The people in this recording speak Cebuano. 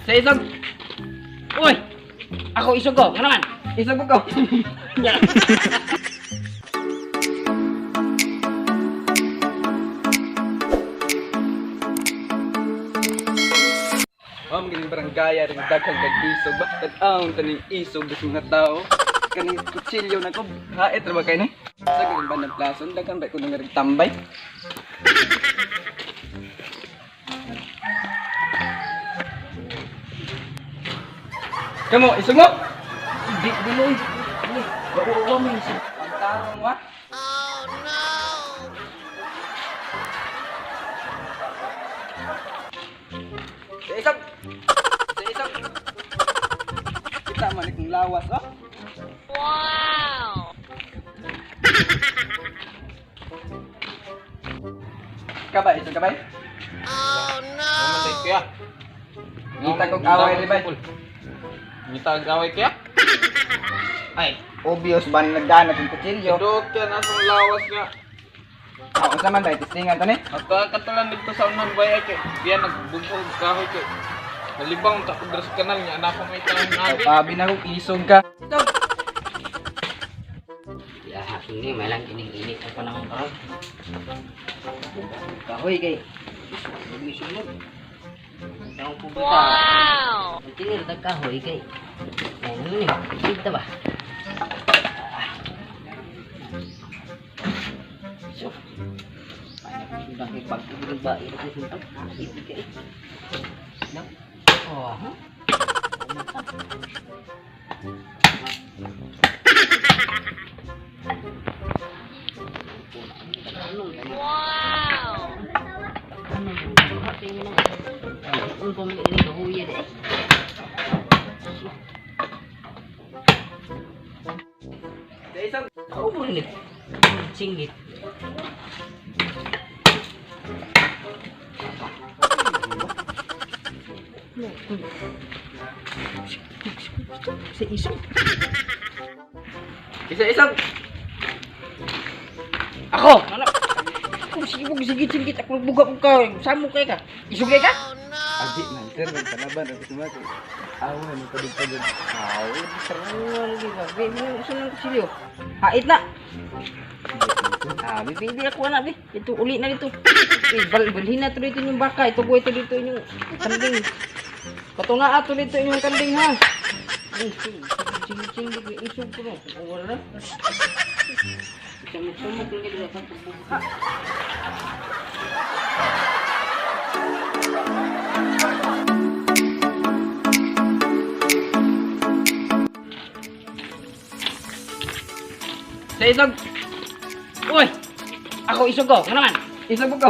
Sa isog. Uy! Ako isog ko. Ano man? Isog ko. Ma'am, ganing barangay rin daghang kag isog ba? Tan-awon taning isog sa mga tao. Kaning kutsilyo na ko, hait ra ba kay ni? Sa ganing bandang plason, daghan ba ko nang tambay? Kamo, isog mo? Di, dili. Dili. Wa mo isog. Pagtarong wa. Sa isog. Sa isog. Kita man ikong lawas, oh. Wow. Kabay, isog kabay. Namatay kaya. Ngita kog away ri bay. Ngita og away kaya? Ay, obvious ba na nagdana kong kutsilyo? Dok kaya nasang lawas nga. Ako sa man bay, testingan to ni. Nagkakatalan dito sa unan bay kay diyan nagbugso og kahoy kay. Nalibang ta ko diri sa kanal niya anak ko may taon nga. Sabi na kong isog ka. Ya, ini malang ining init ang panahon karon. Kahoy kay. Isog mo. Ang pupunta. Wow! Ang tinir tag kahoy kay. Ano ni? Kita ba? So, paano kung sundang kay pag ba ito ko sundang? Ito kay. No? Oh, ha? Wow! Ano pa mo ini kahuya de? Sa isog. Ako mo rin singit. Sa isog. Isa isog. Ako! Ano? Kung sige mo, sige, sige, ako buga ko ka. Samo kay ka. Isog kay ka? Agi man sir, nagpalaban ako sumako. Away mo pagod-pagod. Aw, sarang lagi ka. Bi, mo usan lang kusilyo. Hait na. Ah, bi, bi, ako na, bi. Ito, uli na dito. Eh, balhin na to dito yung baka. Ito, ito dito yung kanding. Patunga ato dito yung kanding, ha? Ay, sige, sige, sige, sige, isog ko no. Wala na. Sumok-sumok lang dito sa pagbuka. Sa isog. Uy! Ako isog ko. Ano man? Isog ko.